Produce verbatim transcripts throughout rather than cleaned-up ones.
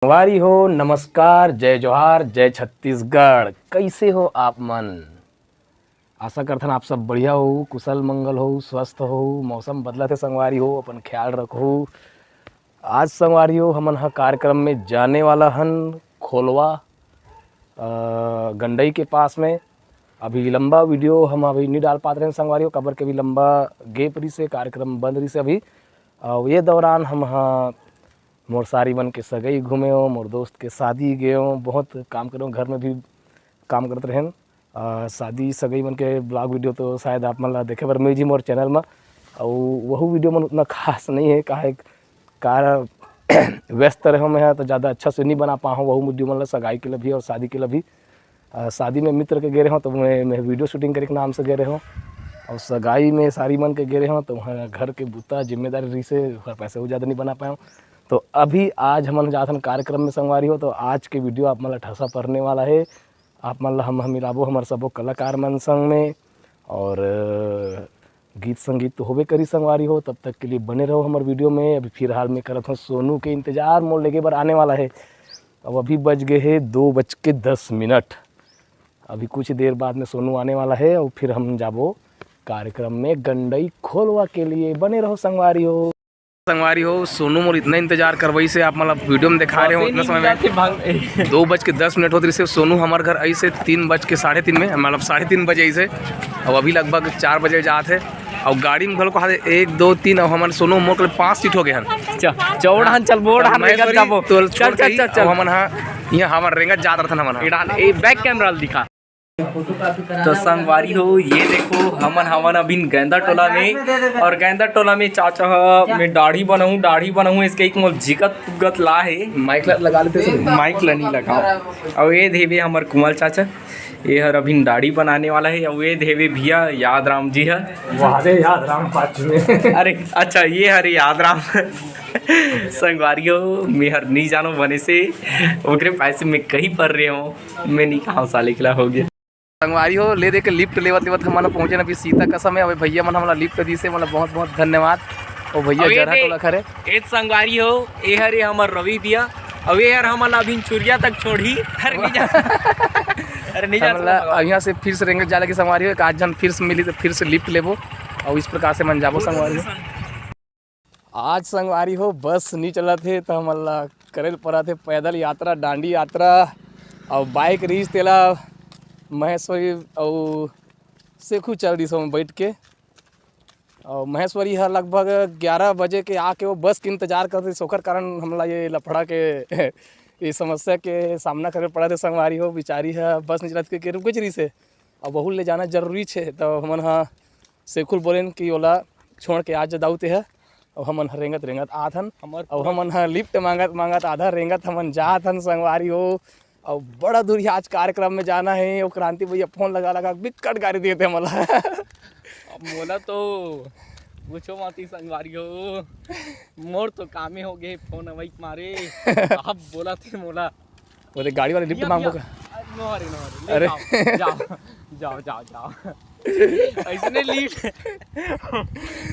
संगवारी हो, नमस्कार, जय जोहार, जय छत्तीसगढ़। कइसे हो आप मन? आशा करथन आप सब बढ़िया हो, कुशल मंगल हो, स्वस्थ हो। मौसम बदलत हे संगवारी हो, अपन ख्याल रखो। आज संगवारी हो, हमन ह कार्यक्रम में जाने वाला हन खोलवा, अ, गंडई के पास में। अभी लंबा वीडियो हम अभी नहीं डाल पात रहेन संगवारी हो, काबर के अभी लंबा gap रहिसे, कार्यक्रम बंद रहिसे अभी। अउ ये दौरान हम ह मोर सारी मन के सगई घूमे हो, मोर दोस्त के शादी गए हो, बहुत काम करे हो, घर में भी काम करत रहेन। अ, शादी सगई मन के vlog वीडियो तो शायद आप मन ला देखे बर मिल जी मोर चैनल म। अउ वहू वीडियो मन उतना खास नहीं है, काहे कार व्यस्त रहे मैं ह, तो ज़्यादा अच्छा से नहीं बना पाहूँ वहू वीडियो मन ला, सगाई के लिए भी और शादी के लिए भी। अ, शादी में मित्र के गे रहे हो, तो मैं, मैं वीडियो शूटिंग करे के नाम से गे रहे हो, और सगाई में सारी मन के गे रहे हो, तो वहाँ घर के बुता जिम्मेदारी रही से, ओकर पैसे वो ज़्यादा नहीं बना पाए हो। तो अभी आज हमन जाथन कार्यक्रम में संगवारी हो, तो आज के वीडियो आप मन ला ठसा परने वाला है। आप मन ला हम, हम मिलाबो हमर सबो कलाकार मन संग में, और, अ, गीत संगीत तो होबे करी संगवारी हो। तब तक के लिए बने रहो हमर वीडियो में। अभी फिलहाल में करत हूँ सोनू के इंतजार, मोर लेगे बर आने वाला है। अब अभी बज गए हैं दो बज के दस मिनट। अभी कुछ देर बाद में सोनू आने वाला है और फिर हम जाबो कार्यक्रम में गंडई खोलवा के लिए। बने रहो संगवारी हो। संगवारी हो, सोनू मोर इतना इंतजार करवाई से आप मतलब वीडियो में दिखा रहे हो। उतना समय में दो बज के दस मिनट होत रहिसे, सोनू हमार घर आई से तीन बज के साढ़े तीन में, मतलब साढ़े तीन बजे आई से। अब अभी लगभग चार बजे जात है। और गाड़ी में घलो कहा एक, दो, तीन, और हमन सोनू मोर के पाँच सीट हो गए हन। चौड़हन चल, बोड़हन रेंगत जाबो। तो चल, चल, चल, चल। हमन हाँ, यहाँ हमन रेंगत जात रहथन हमन हाँ। ए, बैक कैमरा दिखा। तो संगवारी हो, ये देखो, हमन हवन अभी गेंदा टोला में, और गेंदा टोला में चाचा ह, मैं दाढ़ी बनाऊं, दाढ़ी बनाऊं, इसके एक मोर जिकत पुगत ला है। माइक ला लगा लेते हैं। माइक ला नहीं लगाओ। और ये देवे हमर कुंवल चाचा, ये हर अभी दाढ़ी बनाने वाला है। और ये देवे भैया याद राम जी है। वाह रे याद राम पाँच में। अरे अच्छा, ये हरे याद राम। संगवारी हो, मैं हर नहीं जानो बने से, ओकरे पैसे में कहीं पर रहे हो। मैं नहीं कहा साले किला हो गया। संगवारी हो, ले दे के लिफ्ट लेवत लेवत हमन पहुंचे न अभी सीता कसम है। अबे भैया मन हमला लिफ्ट दी से, मतलब बहुत बहुत धन्यवाद। ओ भैया अबे जरा दे, टोला खरे। ए संगवारी हो, ए हरे हमर रवि भैया। अब ए हर हमला अभी चुरिया तक छोड़ी। अरे नहीं जा। अरे नहीं जा हमला सकता। अब यहाँ से फिर से रेंगत जाले के संगवारी हो, एक आध जन फिर से मिली तो फिर से लिफ्ट लेबो और इस प्रकार से मन जाबो संगवारी हो। आज संगवारी हो, बस नी चलत हे, त हमन ला करे ल परत हे पैदल यात्रा, डांडी यात्रा। अउ बाइक रहिस, तेला महेश्वरी अउ सेखू चल दिस ओमे बइठ के। अउ महेश्वरी ह लगभग ग्यारह बजे के आके वो बस के इंतजार करत रहिस, ओकर कारण हमला ये लफड़ा के ये समस्या के सामना करे पड़त हे संगवारी हो। बिचारी ह बस नी चलत के, के रुकेच रहिस हे, अउ बहू ल ले जाना जरूरी छे, त हमन ह सेखू ल बोलेन कि ओला छोड़ के आ जा दाऊ तेहा। अउ हमन ह रेंगत रेंगत आत हन। हमर अउ पूरा हमन ह लिफ्ट मांगत मांगत आधा रेंगत हमन जात हन संगवारी हो। अउ बड़ा दूर आज कार्यक्रम में जाना हे। अउ क्रांति भैया फोन लगा लगा बिकट गारी देत हे हमला। अब मोला तो पूछो मती संगवारी हो, मोर तो कामे हो गे फोन अवई के मारे। अब बोलत हे मोला। वो देख, गाड़ी वाले लिफ्ट भैया, मांगबो भैया। का? अरे, नो हरे, नो हरे, ले अरे। जाओ, जाओ, जाओ, जाओ, जाओ। अइसने लिफ्ट,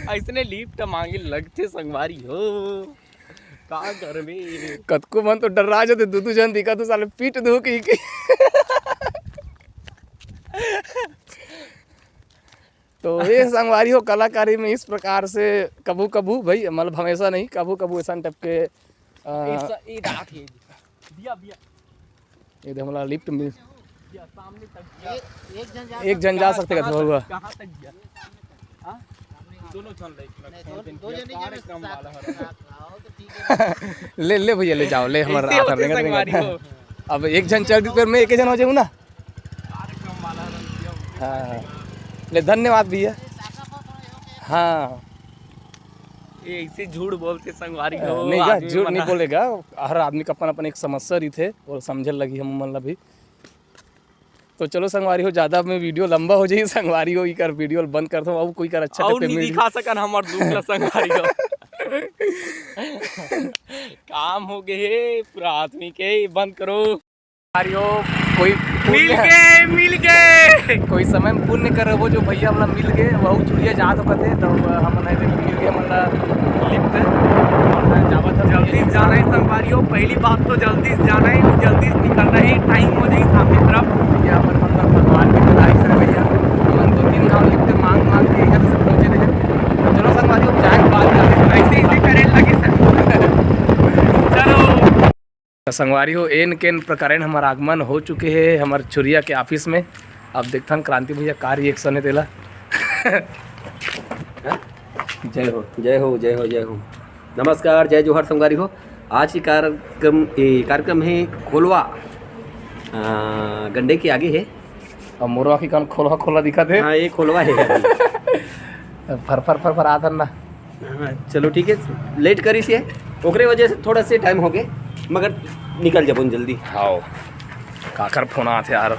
अइसने लिफ्ट मांगे लगथे संगवारी हो। का करबे? कतको मन तो डर्रा जथे, दू दू झन दिखत हे, साले पीट दू की, की। तो ये संगवारी हो, कलाकारी में इस प्रकार से कभू कभू भाई, मतलब हमेशा नहीं, कभू कभू ऐसा टाइप के, अ, एक स-, एक आठ ये दिया, दिया। ये दे हमला लिफ्ट मिल। या सामने तक गया। एक, एक झन जा एक झन जा सकथे। सकथे कहाँ कथवा तक, हुआ। कहाँ तक गया? हाँ? दोनों झन ले, नहीं, दो, दो जने कार्यक्रम वाला हर। ले, ले भैया, ले जाओ, ले, हमर ऐसे आधार होते रेंगत रेंगत। संगवारी हो। अब एक झन चल दी, फिर मैं एक झन हो जाऊँ ना। कार्यक्रम वाला हर। हाँ, हाँ। ले, धन्यवाद भैया। हाँ। ये ऐसे झूठ बोलते संगवारी हो, नहीं गा, आदमी झूठ नहीं बोलेगा। हर आदमी का अपन अपन एक समस्या रहिथे, वो समझे लगी हम मन ला भी। तो चलो संगवारी हो, ज्यादा में वीडियो लंबा हो जाही संगवारी हो, इकर वीडियो बंद करथों। अउ कोई कर अच्छा अउ नहीं मिल दिखा सकन हमर दुख ला संगवारी हो। काम हो गए हे पूरा आदमी के, बंद करो। संगवारी हो, कोई मिल पुण्य, गए, मिल गए। कोई समय में पुण्य करबो जो भैया हमला मिल गए, वहू चुरिया जात हो कथे, तो हम नहीं मिल गए, मतलब लिफ्ट। जल्दी जाना है संगवारी हो, पहली बात तो जल्दी जाना है, जल्दी निकलना है, टाइम हो जाए सामने तरफ। ये अपन मतलब भगवान की बधाई से भैया, अपन दो तीन गाँव लिखते मांग मांग के इधर से पहुंचे रहे। तो चलो संगवारी हो, चाय के बाद जाते हैं। ऐसे ऐसे करें लगे सर। चलो। संगवारी हो, एन केन प्रकारेण हमर आगमन हो चुके हे हमर छुरिया के ऑफिस में। अब देखथन क्रांति भैया का रिएक्शन है तेला। जय हो। जय हो, जय हो, जय हो। नमस्कार, जय जोहार संगवारी हो। आज की कार्यक्रम, ए, कार्यक्रम है खोलवा, आ, गंडे के आगे है। अब मोरवा की कान खोलवा खोलवा दिखत हे। हाँ, ये खोलवा है अभी। फर फर फर फर आथन ना। हाँ, चलो ठीक है, लेट करी से, ओकरे वजह से थोड़ा से टाइम हो गए, मगर निकल जबन जल्दी। हाँ, काकर फोन आथे यार।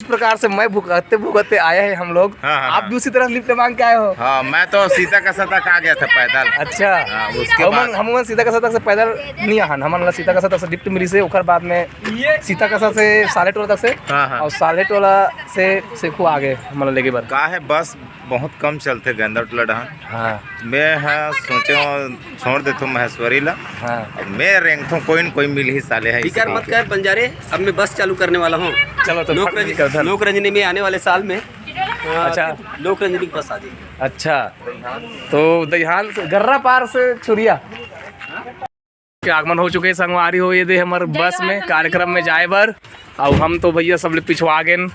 इस प्रकार से मैं भुगतते भुगतते आया है हम लोग। हाँ, हाँ, आप हाँ। दूसरी तरफ लिफ्ट मांग के आए हो। हाँ, मैं तो सीता कसा तक आ गया था पैदल। अच्छा। हाँ, उसके हम बाद मन, हम मन सीता कसा तक से पैदल नहीं आहन, हमन ला सीता कसा तक से लिफ्ट मिली से, ओकर बाद में सीता कसा से साले टोला तक से, हाँ, हाँ। और साले टोला से सेखू आ गए हमन ला लेके बर। का है, बस बहुत कम चलथे गंदर टोला डहान। हाँ। मैं हा सोचे हूँ छोड़ देथो महेश्वरी ला। हाँ। अब मैं रेंगथो, कोई न कोई मिल ही साले है फिकर इसलिए। मत कर बंजारे, अब मैं बस चालू करने वाला हूँ। चलो तो लोक फट रंज-, निकल, धर। लोक रंजनी में आने वाले साल में, अ, अच्छा। लोक रंजनी की बस आ जाएगी। अच्छा, तो दहियान से, गर्रा पार से छुरिया के आगमन हो चुके हे संगवारी हो, ये दे हमर जय बस में जोहार। कार्यक्रम में जाए बर। अउ हम तो भैया सबले पिछवा गेन,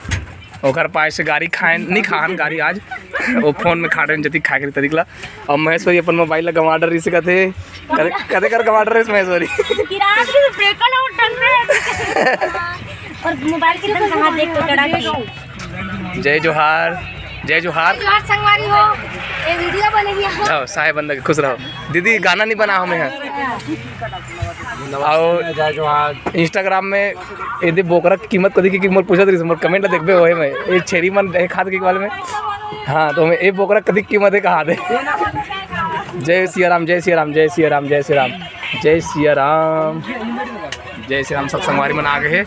ओकर पास से गारी खाएन, नहीं खाहन गारी आज, वो फोन में खाटेन जतिक खाए के ततिक ला। अब महेश्वरी अपन मोबाइल ला गंवा डरिस कथे, कदे, कदे कर गंवा डरिस महेश्वरी। गिरा के ब्रेक आउट डर रहे हैं। और मोबाइल के एकदम कहाँ देख के चढ़ा के। जय जोहार, जय जोहार। जोहार संगवारी हो, ये वीडियो बने हुआ है। आओ, साहे बंदा के खुश रहो। दीदी, गाना नहीं बना हमें है। आओ, जय जोहार। Instagram में यदि बोकरा की कीमत कदी की, की मोर पूछत रहिस, मोर comment ला देखबे होए में। ये छेरी मन रहे खाद के बारे में। हाँ, तो हमें ये बोकरा कदी कीमत है कहा दे। जय सिया राम, जय सिया राम, जय सिया राम, जय सिया राम, जय सिया राम, जय सिया राम। सब संगवारी मन आ गए हैं।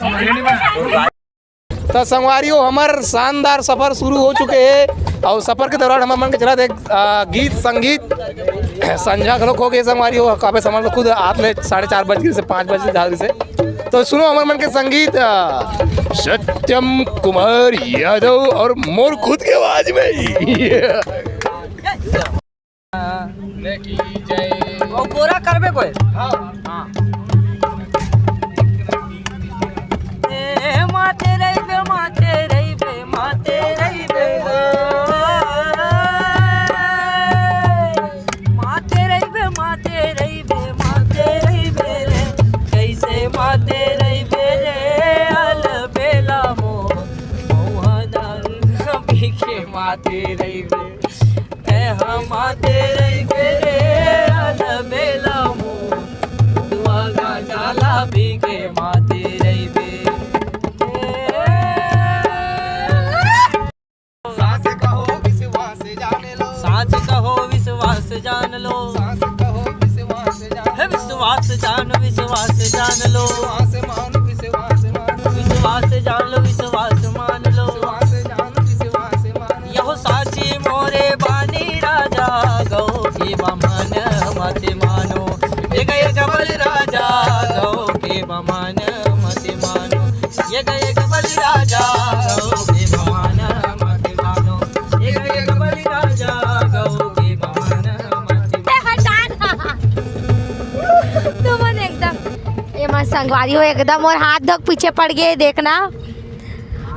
त संगवारी हो, हमर शानदार सफर शुरू हो चुके हे अउ सफर के दौरान हमर मन के चलत हे, आ, गीत संगीत संझा घलोक हो गए संगवारी हो। काफी समय से खुद हाथ ले साढ़े चार बज गए से पाँच बजे से झाल से। तो सुनो हमर मन के संगीत, आ, सत्यम कुमार यादव अउ मोर खुद के आवाज में। वो गोरा करबे कोई। हाँ। ए, माते रहिबे, माते रहिबे, माते रहिबे। माते रहिबे, माते रहिबे, माते रहिबे रे। कैसे माते रहिबे रे, अलबेला मो, महुआ दारू पी के माते रहिबे। ए, हम माते रहिबे रे, अलबेला मो, दुआ गांजा ला पी के माते रहिबे। ए, साँच कहो विश्वास जान लो। साँच कहो विश्वास जान लो। साँच कहो विश्वास जान हे लो। विश्वास जान, विश्वास जान लो। विश्वास मान, विश्वास मान। विश्वास जान लो, विश्वास मान लो। विश्वास जान, विश्वास मान लो। यहो साची मोरे बानी राजा गौ के बमन मत मानो। एक एक बल राजा गौ के बमन मत मानो। एक एक बल राजा गौ के बमन मत मानो। एक एक बल राजा गौ के बमन मत मानो। हटा ना। तुमन एकदम, ये मन संगवारी हो एकदम मोर हाथ धोक पीछे पड़ गए, देखना।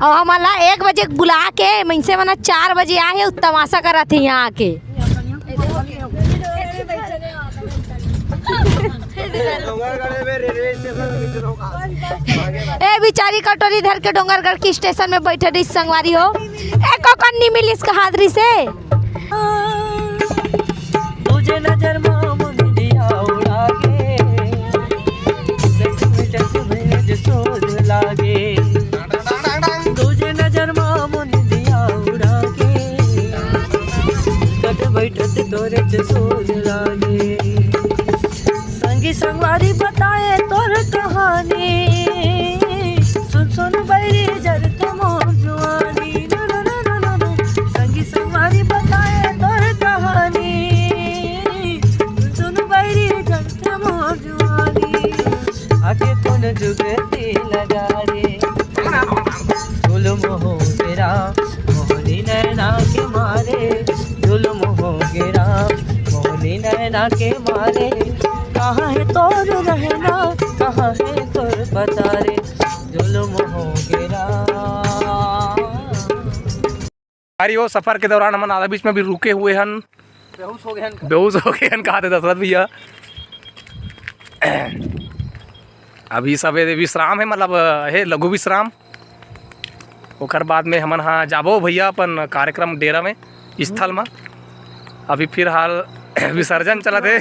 अउ हमन ला एक बजे बुला के मइनसे मन चार बजे आए हे, तमाशा करत हे यहाँ आके। ए बिचारी कटोरी धर के डोंगरगढ़ के स्टेशन में बैठे रहिस संगवारी हो, एको कन नी मिलिस कहात रहिस हे। तुझे नजर मा मुंदिया उड़ा के, मिटक मिटक भेज सोध लागे। तुझे नजर मा मुंदिया उड़ा के, कट बैठत तोरे च सोध लागे। संगी संगवारी बताए तोर कहानी, सुन सुन बैरी जरत मोर जुआनी। ना, ना, ना, ना, ना, ना। संगी संगवारी बताए तोर कहानी, सुन सुन बैरी जुगती लगा रे। जुल्म हो गिरा मोहनी नैना के मारे, जुल्म हो गिरा मोहनी नैना के मारे। कहाँ है तोर रहना, कहाँ है तोर पता रे, जुल्म हो गिरा। अरे, वो सफर के दौरान हमन आधा बीच में भी रुके हुए हन। बेहोश हो गए हन। बेहोश हो गए हन, कहा थे दशरथ भैया। अभी सबे विश्राम है, मतलब, हे लघु विश्राम। ओकर बाद में हमन हा जाबो भैया अपन कार्यक्रम डेरा में, स्थल में। अभी फिलहाल विसर्जन चलत है।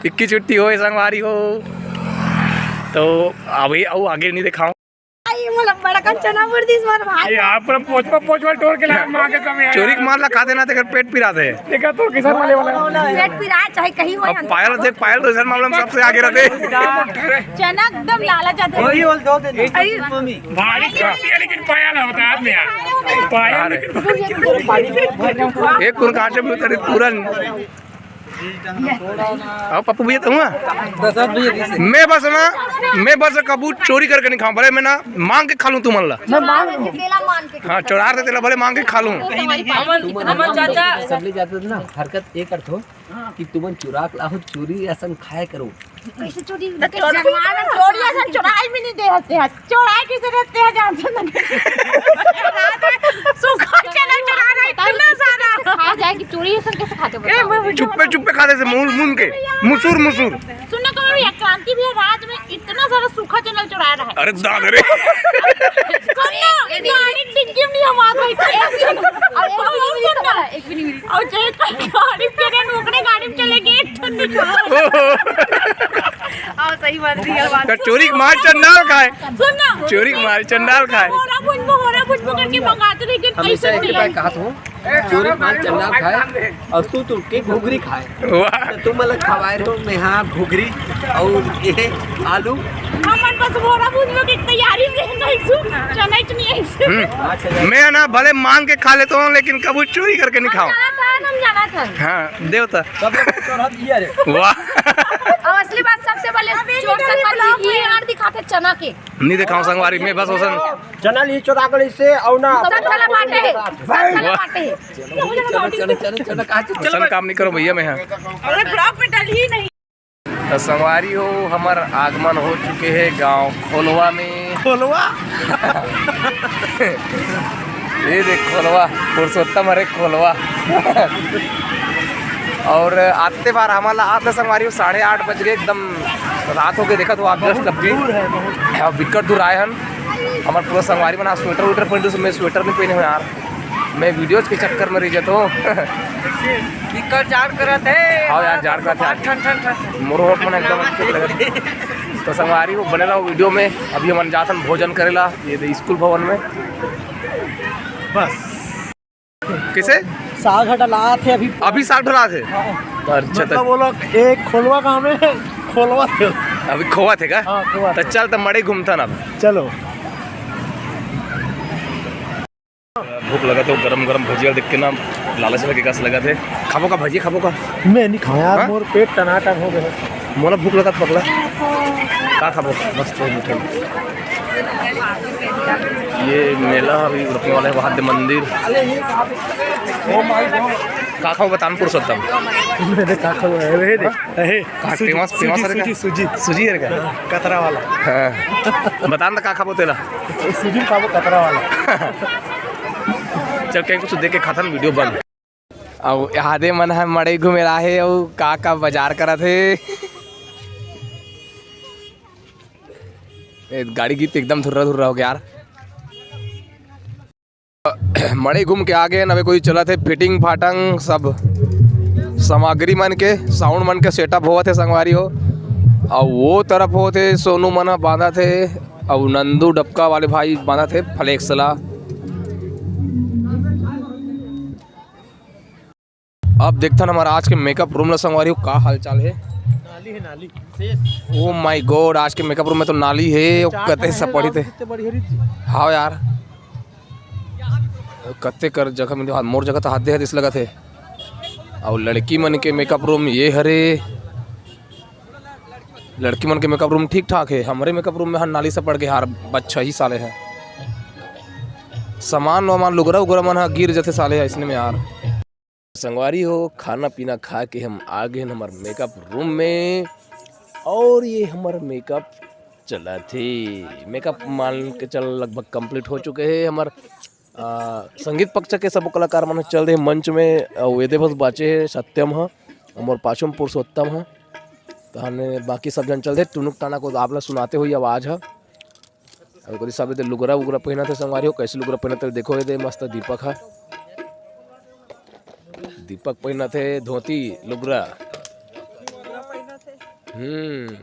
इक्की छुट्टी हो, संगवारी हो, तो अभी अउ आगे नहीं दिखाओ। आई, मोला बड़कन चना मुड़ दिस मोर भाई। ये आप पूरा पोचवा, पोचवा टोर के ला मार के कम यार। चोरी के माल ला खा देना, तेकर पेट पिरात है। देखा तो किसान वाले वाला। पेट पिरा चाहे कहीं हो अब हम। पायल देख, पायल तो इस मामले में सबसे आगे रहते। चना एकदम लाला जाते। वही बोल दो दिन। अरे। मम्मी। भारी चोटी है, लेकिन पायल है, बता दे यार। पायल अरे। लेकिन एक कुन कांचे में उतरे पूरा। आओ पप्पू भैया, तुम? दशरथ भैया जी से। मैं बस ना, मैं बस कबू चोरी करके नहीं खाऊं, भले मैं ना मांग के खा लूं तुमन ला। मैं मांग लूं। हाँ, चोरार से तेला भले मांग के खा लूं। अमन, अमन चाचा। सब ले जाते थे ना, हरकत ये करत हो कि तुमन चुरा के लाओ, चोरी असन खाया करो। कैसे चोरी? तो चोरी, चोरी असन चुराई भी नहीं दे हंसते हैं। चोराई कैसे रहते हैं, जान से नहीं। सूखा चना चुरा रहा है, इतना सारा। खाया जाए कि चोरी ये सब कैसे खाते हो, ए, बताओ? मैं चुप्पे चुप्पे खाते थे, मुन, मुन के, मुसुर, मुसुर। सुन ना, कहो, ये क्रांति भी है, रात में इतना सारा सूखा चना चुरा रहा है। अरे दादा रे। सुन ना, गाड़ी डिग्गी में नहीं हम आ गए थे। अब तो हम सुन ना। एक भी नहीं मिली। और जो गाड़ी चले, ओकरे गाड़ी में चले गए, एक ठन निकाल। आओ, सही बात, रियल बात। तो चोरी के माल चंडाल खाए। सुन ना। चोरी के माल चंडाल खाए। होरा बुझबो, होरा बुझबो करके मंगाते रहिथे, हमेशा पैसे एक नहीं। रुपया कहा था, चोरी के माल चंडाल खाए और तू टूट के घुघरी खाए। वाह। तो तुम अलग खवाए रहो, मैं हाँ घुघरी और ये आलू। हमन बस होरा बुझबो की तैयारी में नहीं सु, चना इतनी है। हम्म। मैं ना भले मांग के खा लेता हूँ, लेकिन कबू चोरी करके नहीं खाऊं। जाना था, हम जाना था। हाँ, देवता। सब लोग चोर हाथ दिया रे। वाह। और असली बात, सबसे पहले चोर संगवारी ही यार दिखाते चना के। नहीं दिखाऊं संगवारी, मैं बस ओसन। चना ली चोरा कर इसे और ना। सब चला बाटे है, सब चला बाटे है। चलो, चलो, चलो, चलो, कहाँ से चलो? ओसन काम नहीं करो भैया, मैं हाँ। अरे ब्लॉग में डल ही नहीं। तो संगवारी हो, हमर आगमन हो चुके है गांव खोलवा में। खोलवा? ये देख खोलवा, पुरुषोत्तम हरे खोलवा। और आते बार हमला आते संगवारी हो, साढ़े आठ बज गए, एकदम रात हो गए। देखा तो आप जस्ट अभी दूर है बहुत। अब बिकट दूर आए हन। हमर पूरा संगवारी मन आज स्वेटर वेटर पहने, मैं स्वेटर नहीं पहने हूँ यार। मैं वीडियोज के चक्कर में रह जाता हूँ। निकल जाड़ करत है। हाँ यार, जाड़ करत है। ठन, ठन, ठन, ठन। मोर होठ मन एकदम अच्छे लगे। तो संगवारी हो, बने रहो वीडियो में। अभी हमन जाथन भोजन करेला, ये दे स्कूल भवन में। बस। कैसे? साग हटा लात है अभी। अभी साग ढलात है? हाँ। अच्छा, मतलब तो वो लोग एक खोलवा काम है, खोलवा थे। अभी खोवा थे का? हाँ, खोवा तो थे। चल, तो मड़ई घूमथन अब। चलो। भूख लगा तो गरम गरम भजिया देख के ना लालच लगे, कस लगा थे। खाबो का भजिया, खाबो का? मैं नहीं खाया यार, हाँ? मोर पेट टनाटन हो गया। मोला भूख लगा तो पगला। का खाबो? मस्त है मीठा। ये मेला अभी रुकने वाला है, वहाँ दे मंदिर। का खाओ बता ना पुरुषोत्तम? मैंने का खाओ है, वही दे। हाँ? अहे, का सूजी, famous, famous सूजी, है का? सूजी, सूजी। सूजी है का? हाँ, कतरा वाला। हाँ। बता ना का खाबो तेला? सूजी खाबो कतरा वाला। चल, कहीं कुछ देख के खाथन, वीडियो बंद। अब आदे मन ह मड़ई घूमे ला हे, अउ का का बाजार करत हे। ए, गाड़ी गीत एकदम धुर्रा धुर्रा हो गया यार। मड़ई घूम के आ गए, अबे कोई चलत हे fitting फाटंग, सब सामग्री मन के, sound मन के setup होवत हे संगवारी हो। अउ वो तरफ होत हे सोनू मन ह बांधत हे, अउ नंदू डबका वाले भाई बांधत हे flex ला। अब देखथन हमर आज के makeup room ला संगवारी हो, का हालचाल हे। नाली हे, नाली। Oh my God, आज के makeup room में तो नाली हे, चार कते ठन सब हे, पड़ी थे। कितने बड़ी हरी थी। हाँ यार, कते कर जगह मिले, मोर जगह तो हाथ दे हाथ इस लगत हे। अउ लड़की मन के makeup room ये हरे। लड़की मन के मेकअप रूम ठीक ठाक हे, हमरे मेकअप रूम में हर नाली से पड़ के हार बच्चा ही साले हे। सामान वामान लुगरा उगरा मन ह गिर जथे साले हे अइसने में यार। संगवारी हो, खाना पीना खा के हम आ गए हन हमर मेकअप रूम में। और ये हमर मेकअप चलत हे। मेकअप मान के चल लगभग कंप्लीट हो चुके हे हमर। आ, संगीत पक्ष के सबो कलाकार मन चल दे मंच में, अउ एदे बस बाचे हे सत्यम ह, हमर पाछू में पुरुषोत्तम ह। तहन बाकी सब जन चल दे, टुनुक टाना को आप ला सुनाते हुई आवाज ह। अउ ओकरी सब एदे लुगरा उगरा पहिनत हे संगवारी हो, कैसे लुगरा पहिनत हे देखो, एदे मस्त दीपक ह, दीपक पहिनत हे धोती लुगरा। हम्म।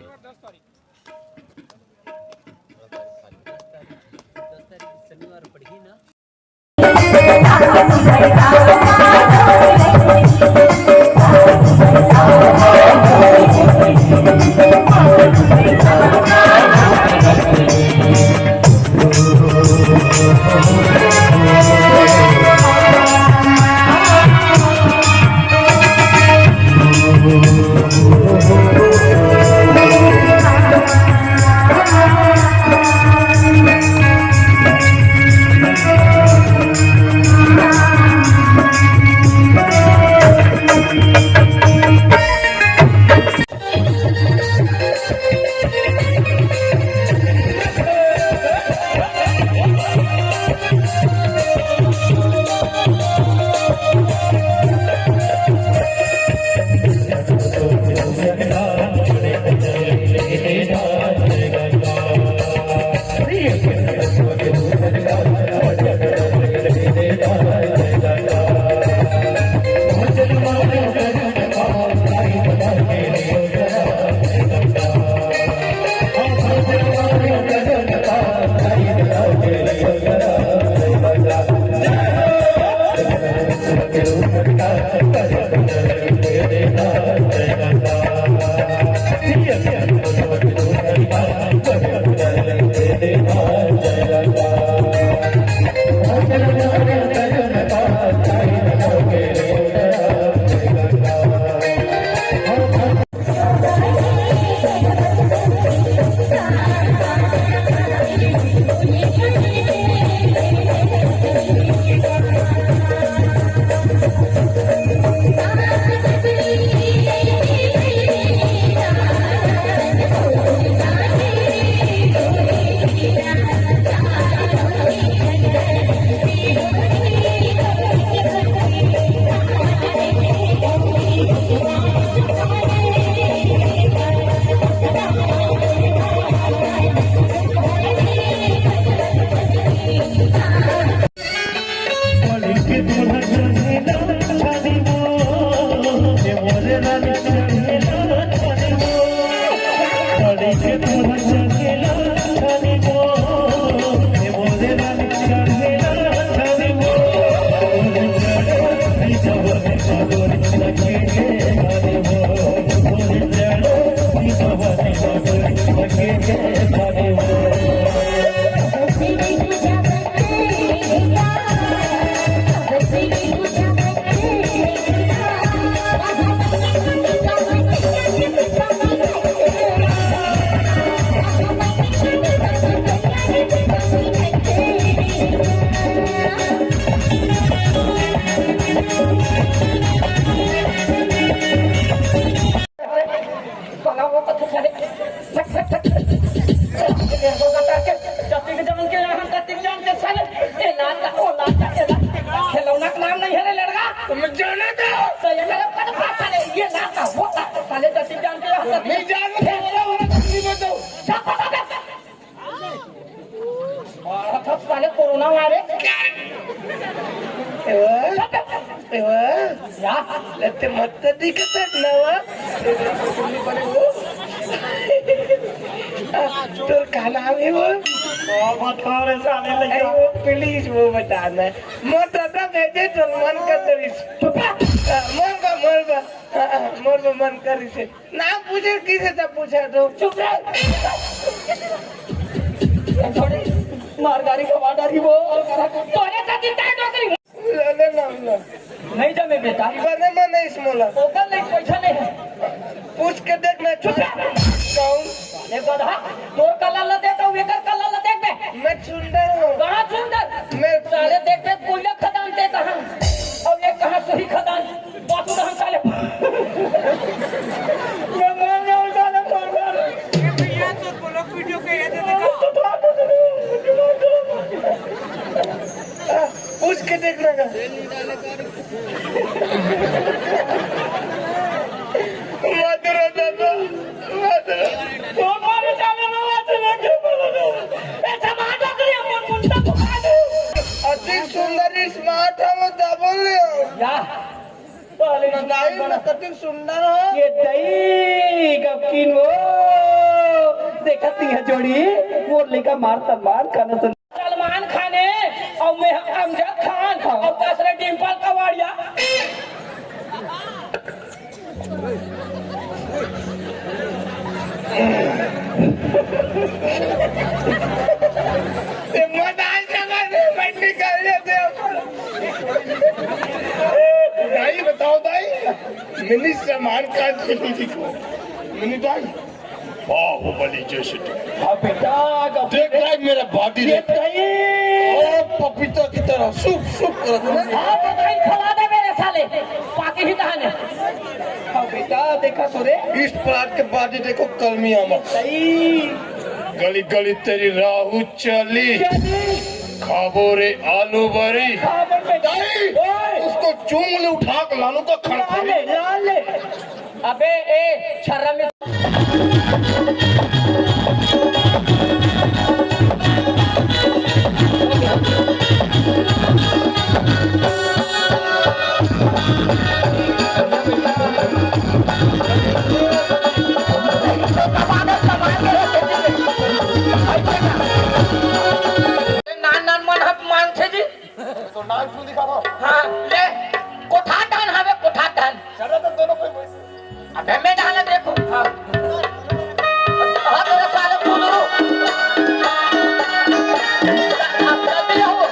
खिलौना का नाम नहीं है रे लड़का। तुम जाने दो। तो ये मेरे पता साले, ये ना था, वो था, साले जल्दी जान के यहाँ से नहीं जाने दो, वो नहीं बताओ। क्या पता था? मारा था साले कोरोना वायरस। क्या? ए, ए, या? लेते मत तो दिखता ना वो। बड़े वो। तो का नाम है वो? बहुत थोड़े साले अरे लगे। वो प्लीज वो बताना। मोर दादा भेजे तो मन कर दरिस। चुप रह। मोर बा, मोर बा। मोर बा मन करिस। नाम पूछे किसे तब पूछा तो। चुप रह। थोड़ी मार गाड़ी का वाडा रही वो और करा। तोरे साथ चिंता है नौकरी। ले, ले, ना, ना। नहीं जमे बेटा। बने मन नहीं इसमोला। ओकर ले पैसा नहीं है। पूछ के देख ना। चुप रह। कौन? साले गधा, तोर कलर ला देख, अउ एकर कलर ला देख बे। मैं सुंदर हूँ। कहाँ सुंदर? मैं साले देख बे, कोयला खदान ते कहाँ? अउ ये कहाँ सुई खदान? बात उड़ा हम साले। मैं मर जाऊँ साले, मर, मर। ये भैया, तो बोलो, वीडियो के ये दे देखो। पूछ के देख ना। मत रो दादा, मत रो। ओ मारे जाने में मत लगे, मत रो। ए, टमाटर के लिए अपन मुंडा को खा दे। अति सुंदर स्मार्ट है, वो डबल है। या। पहले बताई ना, कति सुंदर है। ये दई गपकिन वो। देखत नहीं है जोड़ी, वो लेकर मार तन मार खाना तन। सलमान खान है और मैं अमजद खान और दूसरे डिम्पल कवाड़िया। ये मत आज लगा दे, मैं निकल जाते हैं। दाई बताओ दाई, मिनी सलमान खान की बीवी को, मिनी दाई। बाहुबली जैसे तो। हाँ बेटा, अब देख रहा है मेरा बॉडी, ये देख। कहीं ओ पपीता की तरह सूप सूप कर रहा है। हाँ, तो कहीं खिला दे मेरे साले, पाके ही कहा ने। हाँ बेटा, देखा तो रे। इस प्लाट के बॉडी देखो, कलमी आमा। सही। गली गली तेरी राहु चली। चली। खाबो रे आलू बरी। खाबो रे। दाई, ओए। उसको चूम ले, उठा के लालू का खनखनी। लाल ले, लाल ले। अबे ए छर्रा में नान नान मन हक मांगथे जी। तो नाक फूल दिखावा। हाँ, ले, कोठा डान हवे, कोठा डान। चलो तो दोनों कोई वैसे। अबे मैं डाला देखो। हाँ। हाँ, तेरा साला फूल रो। अब तब भी हो।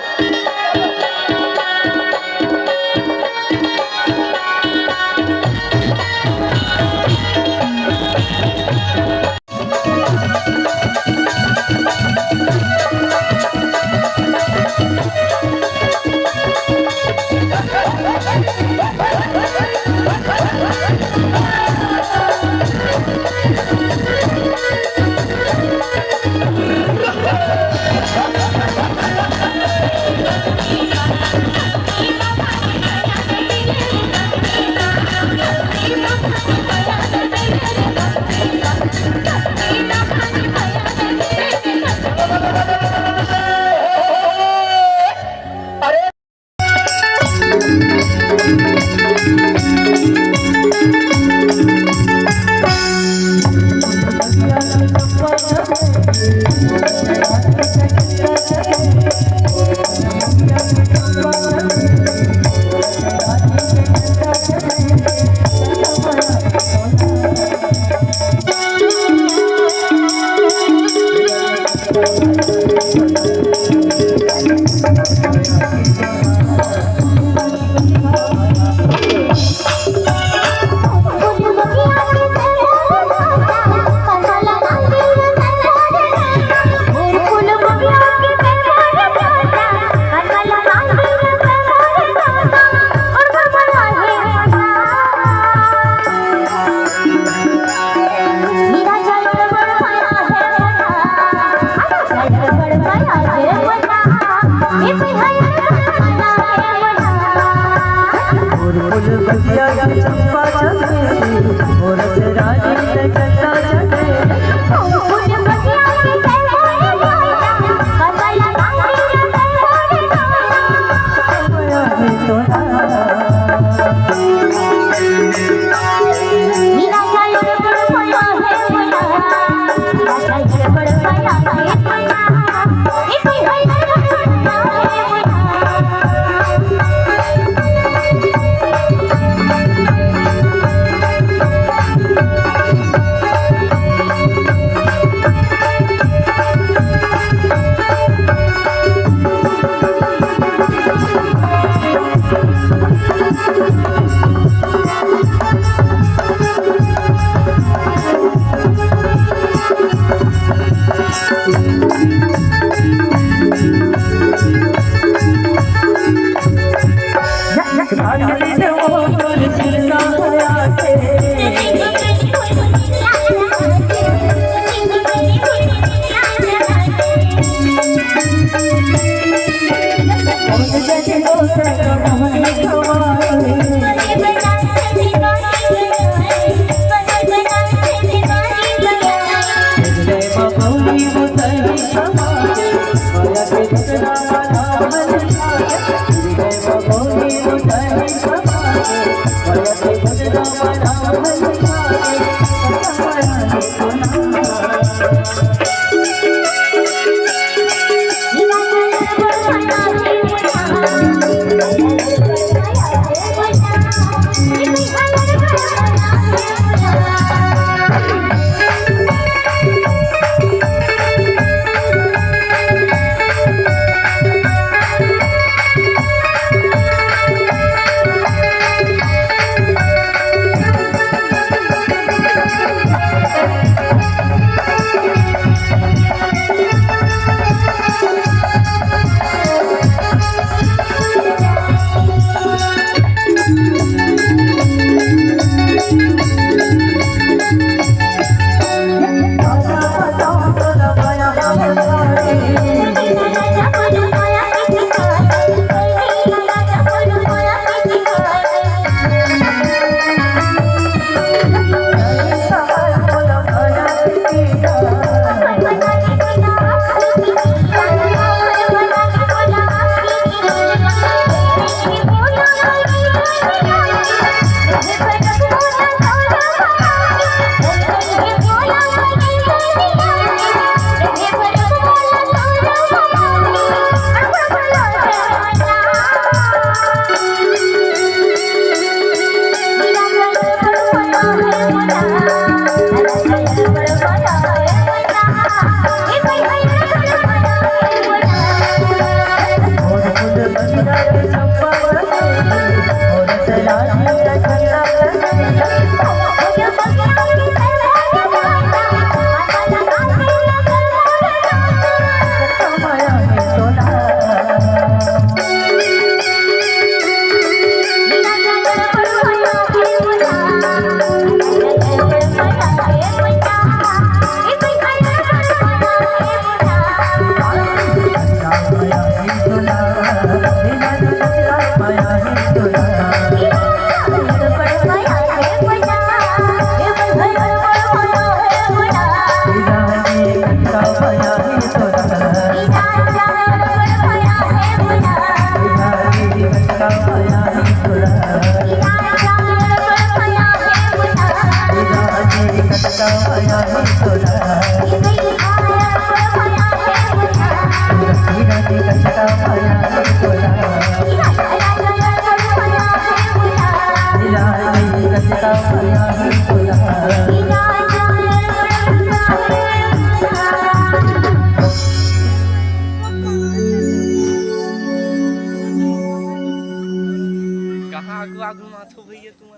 कहाँ आगू आगू माथो भैया तुमन?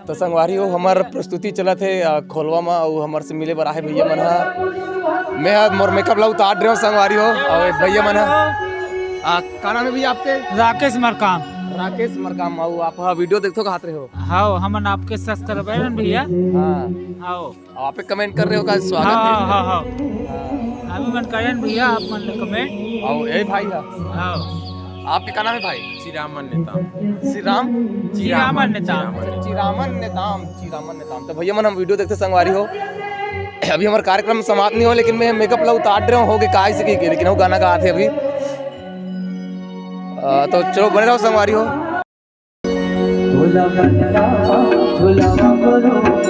तो संगवारी हो, हमर प्रस्तुति चलत हे, अ, खोलवा म, अउ हमर से मिले बर आहे भैया मन ह। मैं ह मोर मेकअप ला उतार रहे हो संगवारी हो, अउ भैया मन ह। अ, का नाम है भैया आपके? राकेश मरकाम। राकेश मरकाम, अउ आप ह वीडियो देखथो कहत रहे हो? हाँ, हमन आपके subscriber हन भैया। हाँ। हाँ। अउ आप कमेंट कर रहे हो का स्वागत हाँ, है? हाँ, हाँ, हाँ। अभी मन करेन भैया, आप मन ले कमेंट। अउ ए भाई ह। हाँ। आपके का नाम है भाई? चिरामन नेताम। श्री राम? चिरामन नेताम। चिरामन नेताम, चिरामन नेताम। तो भैया मन हम वीडियो देखते संगवारी हो। अभी हमर कार्यक्रम समाप्त नहीं हो, लेकिन मैं मेकअप ला उतार रहे हो, हो के काय से की, लेकिन वो गाना गात हे अभी। अ, तो चलो बने रहो संगवारी हो। झूला झूला झूला झूला झूला झूला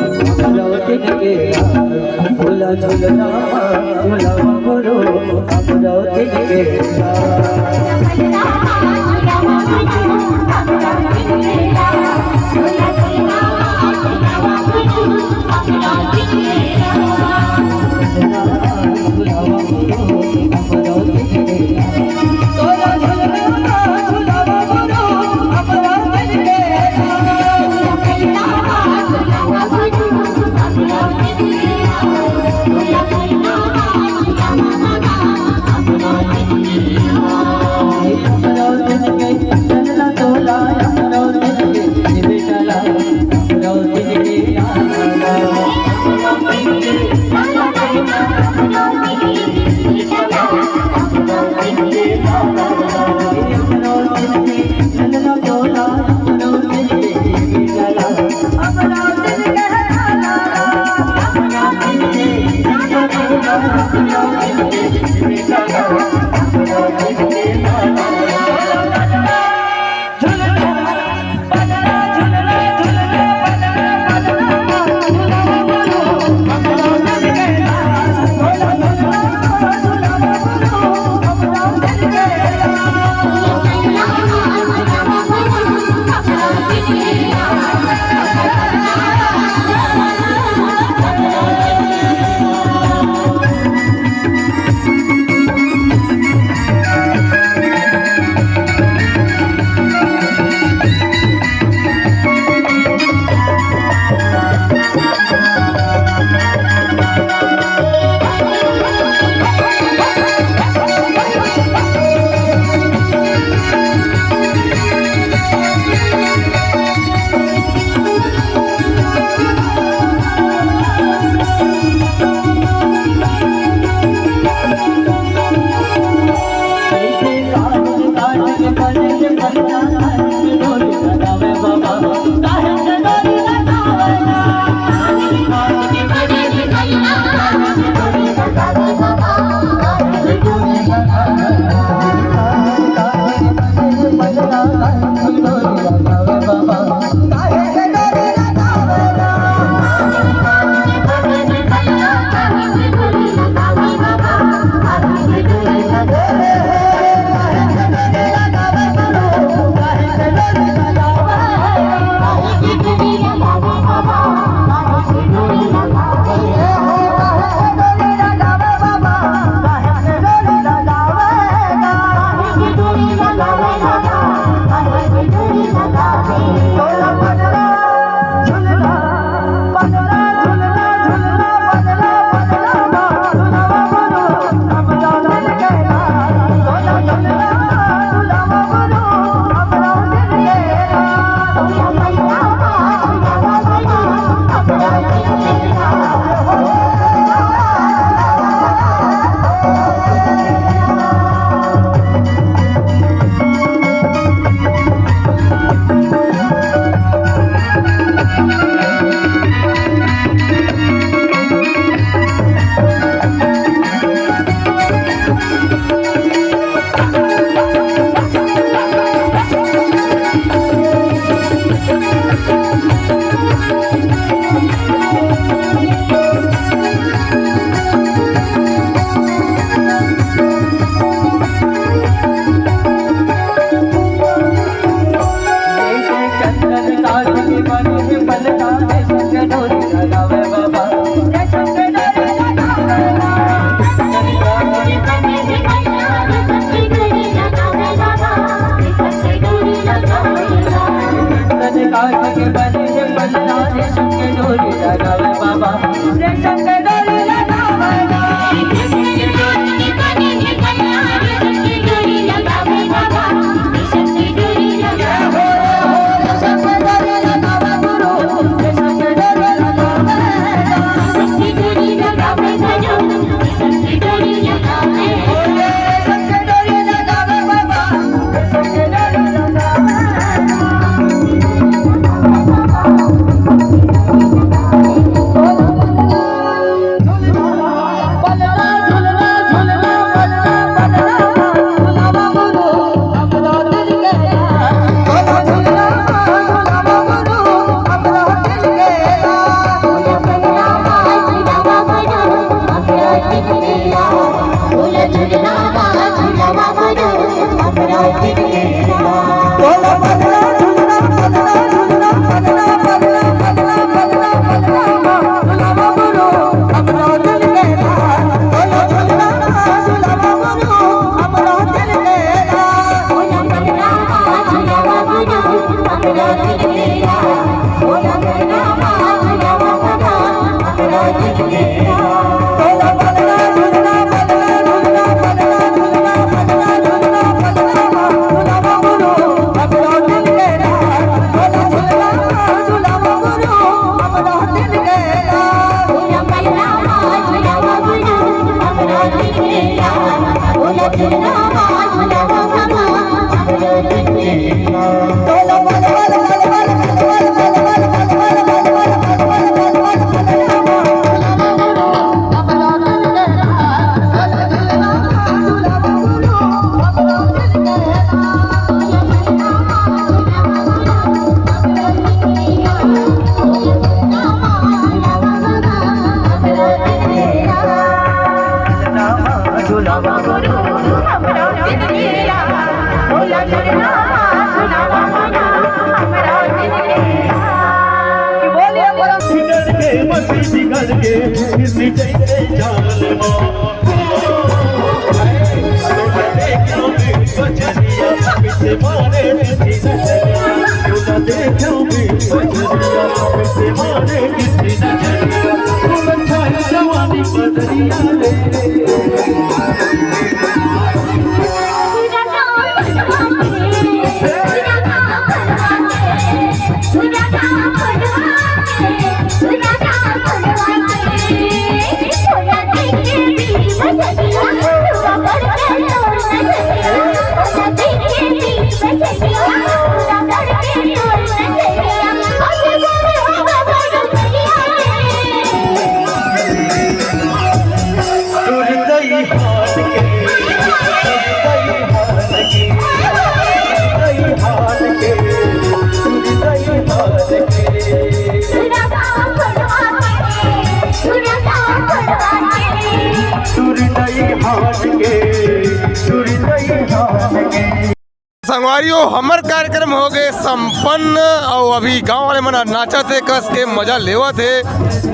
संगवारी हो, हमर कार्यक्रम हो गए संपन्न। अउ अभी गांव वाले मन नाचत हे, कस के मजा लेवत हे।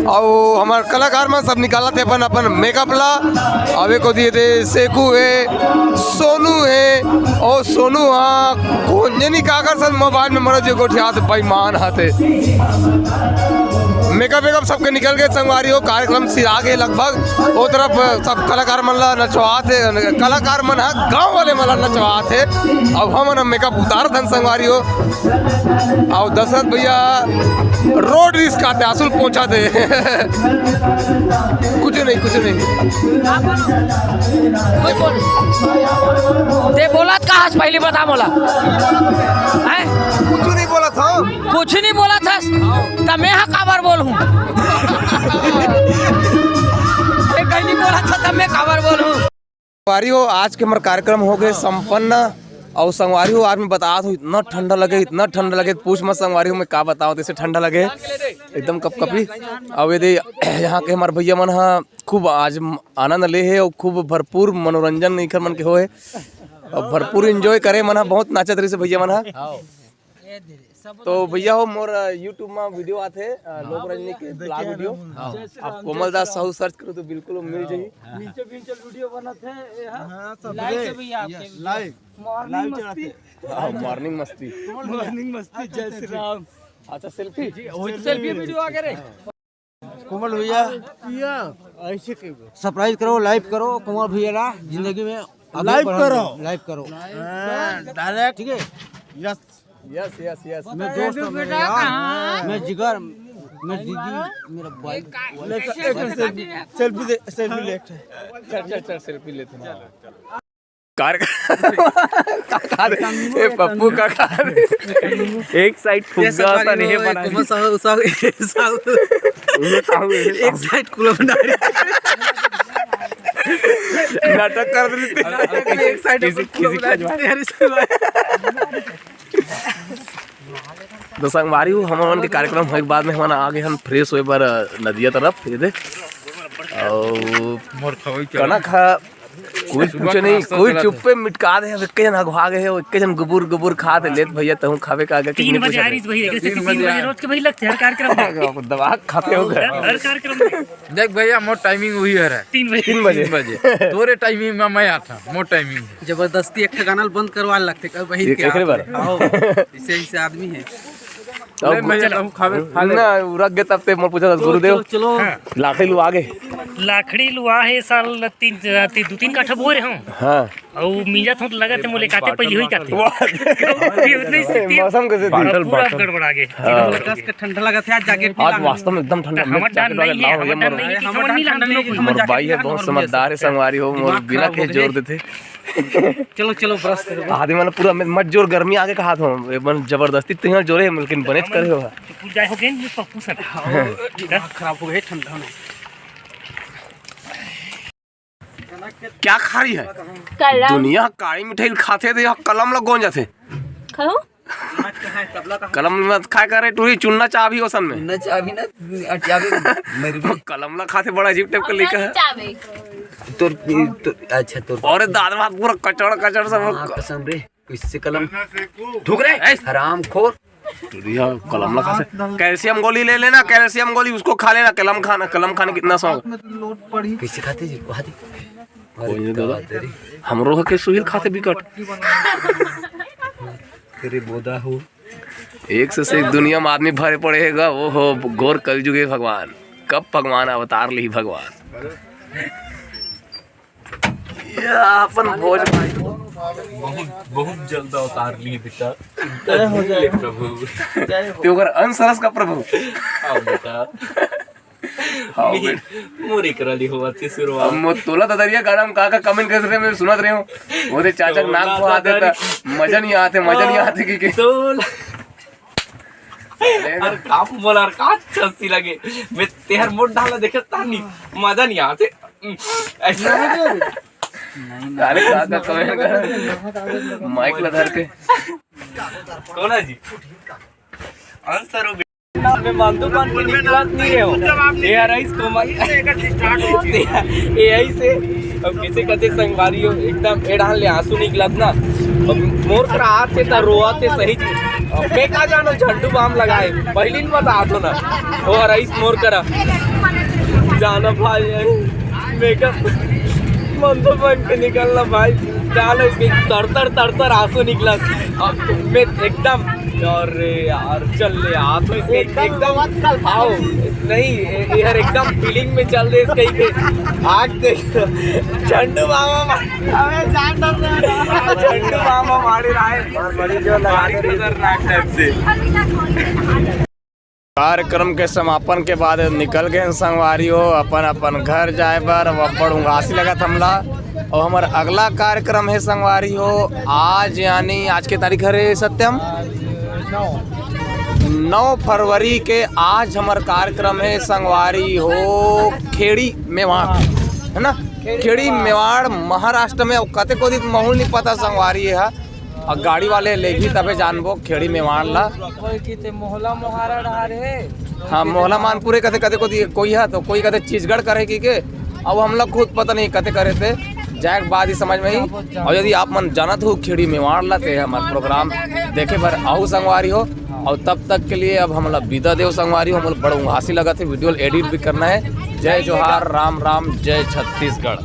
अउ हमर कलाकार मन सब निकालत हे अपन अपन मेकअप ला। अउ एको दिए दे सेकू हे, सोनू हे, अउ सोनू हा कोंजनी काकर सन मोबाइल में मरो जे गोठियात बेईमान हाथे। मेकअप वेकअप सबके निकल गए संगवारी हो, कार्यक्रम सिरा गए लगभग। ओ तरफ सब कलाकार मन ला नचवात हे, कलाकार मन ह गांव वाले मन ला नचवात हे। अब हमन मेकअप उतारत हन संगवारी हो। अउ दशरथ भैया रोड रिस्क आते, आंसू ल पोंछात हे। कुछ नहीं, कुछ नहीं। कोई बोल। ते बोलत का हस, पहली बता मोला। हैं? कुछ नहीं बोलत हंव। कुछ नहीं बोलत हस, त मैं हा काबर बोलहूं? ते कहीं नहीं बोलत हस, त मैं काबर बोलहूं? संगवारी हो, आज के हमर कार्यक्रम हो गए संपन्न। अउ संगवारी हो, आज मैं बतात हंव, इतना ठंडा लगे, इतना ठंडा लगे, पूछ मत संगवारी हो, मैं का बतावंव, तइसे ठंडा लगे, एकदम कपकपी। अउ ये दे, यहाँ के हमर भैया मन ह खूब आज आनंद ले हे अउ खूब भरपूर मनोरंजन इखर मन के होए, अउ भरपूर enjoy करे मन ह, बहुत नाचत रहिस हे भैया मन ह। तो भैया हो, मोर, अ, YouTube में video आथे, अ, लोक रंजनी के vlog video। हाँ। आप कोमल दास साहू search करो तो बिल्कुल वो मिल जाही। हाँ। नीचे भी चल video बनत हे, ये हा। हाँ, सब live रे। से भैया आपके yes, video। Live। Morning live मस्ती। चढ़ाते। हाँ, morning मस्ती। Morning मस्ती, जय श्री राम। अच्छा, selfie? जी, वही तो selfie video आ गए रे। कोमल भैया, भैया, ऐसे के surprise करो, live करो कोमल भैया ला जिंदगी में आगे live बढ़ो, करो। Live करो। हाँ, direct। ठीक है? Yes। Yes, yes, yes। मैं दोस्त हूँ, मेरा यार। मैं जिगर, मैं दीदी, मेरा भाई। एक, एक selfie, selfie दे, selfie ले। चल, चल, चल, selfie लेते हैं। कार का, का कार? ए, पप्पू का कार। एक side फुग्गा सा नहीं है बना। साहू, साहू, साहू। ये साहू है। एक side कूलर बना रही। नाटक कर रही थी। एक side किसी, किसी का जवाब। तो संगवारी हो, हमन के कार्यक्रम होए के बाद में हमन आ गए हन fresh होए बर, अ, नदिया तरफ। ये दे। अउ मोर खवई के कनक ह, कोई सुबह पूछे नहीं, नाश्ता कोई चलाते। चुप्पे मिटका दे, अब एक्के झन अघवा गए हे, एक्के झन गुबुर गुबुर खात हे, लेत भैया, तहूँ खावे का आगे तीन बजे आ रही भाई, तीन बजे रोज के भाई लगते हर कार्यक्रम में। दबा खाते हो गए। हर कार्यक्रम में। देख भैया, मोर timing वही है रे। तीन बजे। तीन बजे। तीन बजे। तोरे timing में मैं आता, मोर timing। जबरदस्ती एक ठे गाना बंद करवा लगते, कब वही ये के केकरे आदमी। बारे? आओ, इसे, इसे आदमी है। अब ले, मैं चलो। जाता हूँ, खावे, खा ले। ना, उ रख गए तब ते मोर पूछा था, चलो, गुरुदेव। चलो, चलो। हाँ। लाखड़ी लुआ गए। लाखड़ी लुआ हे साल तीन, तीन, दो तीन काठा बोए रहे हंव। हाँ। अउ मिंजा थों लगा ते मोले काटे पहली होई काटे। वाह। ये उतनी स्थिति है। मौसम कैसे थी? बादल, पूरा बादल। गड़बड़ा गए। हाँ। कस के ठंडा लगा था, आज jacket आज वास्तव में एकदम ठंडा। हमर डर नहीं है, हमर डर नहीं है, हमर भाई है, बहुत समझदार है, संगवारी हो, मोर बिना के जोर देते। चलो, चलो, brush करो। आदमी मन पूरा मत जोर, गर्मी आगे कहा था, ये मन जबरदस्ती तिहां जोरे, लेकिन बनेच करे हो। तो पूजा हो गई, ये पप्पू सर। हाँ, दिमाग खराब हो गए ठंडा में। क्या खा रही है? कलम। दुनिया काली मिठाई खाते थे, यहाँ कलम लग गौन जाते। खाओ। कलम में खाए करे टूरी चुन्ना चाबी ओसन में। चुन्ना चाबी ना, अटियाबे मरबे। कलम ला खाते बड़ा अजीब type का लिखा है। चाबी। तोर, तोर, अच्छा, तोर। अरे दादा बात पूरा कचड़, कचड़ सब। हाँ, कसम रे, किससे कलम? थूक रे, ए! हरामखोर। टुरिया कलम ला खाथे। कैल्शियम गोली ले लेना, कैल्शियम गोली उसको खा लेना। कलम खाना, कलम खाने कितना शौक। कैसे खाते जी? कोई नहीं दादा, हमरो के सुहिल खाथे बिकट। तेरे बोदा हो। एक से, से एक दुनिया में आदमी भरे पड़े हे गा। वो हो घोर कलयुग हे भगवान, कब भगवान अवतार ली भगवान। या अपन भोज भाई। बहुत, बहुत जल्द अवतार ली बेटा। जय हो, जय हो। प्रभु। जय हो। ते ओकर अंश रस का प्रभु। हाँ बेटा। हाँ, मोरे करा ली होवत हे शुरुआत। अब मो-, तोला ददरिया गाना में का, का comment करत रहे, मैं सुनत रहे हूँ। वो दे चाचा के नाक को हाथ देता, मजा नहीं आते, मजा नहीं आते कि, कि। तोला। अरे का बोला, अरे का अच्छा सी लगे। मैं तेहर मोट डाला देखे तानी, मजा नहीं आते। ऐसा। अरे का, का comment कर? माइक ला धर के। कौन है जी? आंसर हो। मैं मांदू पान के निकलत नहीं रहे हो। ये हर आइस को मत। ये ऐसे। अब किसे कहते संगवारी हो, एकदम एड़ान ले आंसू निकलत ना। अब मोर करा आते त रोआ थे सही। अब मैं का जानो झंडू बाम लगाए, पहली न बता दो ना। वो हर आइस मोर करा। जाना भाई, मेकअप मांदू पान के निकलना भाई। जाना इसके तर तर तर तर आंसू निकलत। अब मैं एकदम अरे यार, चल ले यार, तो इसके एकदम एकदम मत कल आओ। नहीं, ये यार एकदम फीलिंग में चल रहे इसके ही के। आग देख, झंडू मामा मा-, अबे जान डर रहा है। झंडू मामा मारे रहा है। बड़ी जो लगा भारी दे रही। खतरनाक टाइप से। कार्यक्रम के समापन के बाद निकल गए संगवारी हो अपन अपन घर जाए बर। अब अब्बड़ उंगासी लगत हमला। और हमर अगला कार्यक्रम है संगवारी हो आज, यानी आज के तारीख हरे सत्यम, नौ फरवरी के। आज हमर कार्यक्रम है संगवारी हो खेड़ी मेवाड़, है ना? खेड़ी मेवाड़, महाराष्ट्र में। अब कते को दिन महूल नहीं पता संगवारी है। अउ गाड़ी वाले लेगही तभे जानबो खेड़ी मेवाड़ ला। कोई किथे मोहला मोहारा डहार हे। हाँ, मोहला मानपुर हे कथे, कथे कोती कोई हे तो कोई कथे छत्तीसगढ़ करे कहिके। अब हमला खुद पता नहीं कथे करे थे, जाए के बाद ही समझ में ही। अउ यदि आप मन जानत हो खेड़ी मेवाड़ ला ते हमर प्रोग्राम देखे बर आहू संगवारी हो। अउ तब तक के लिए अब हमला बिदा देव संगवारी हो, हमला बड़ा उंगासी लगत हे, वीडियो एडिट भी करना हे। जय जोहार, राम राम, जय छत्तीसगढ़।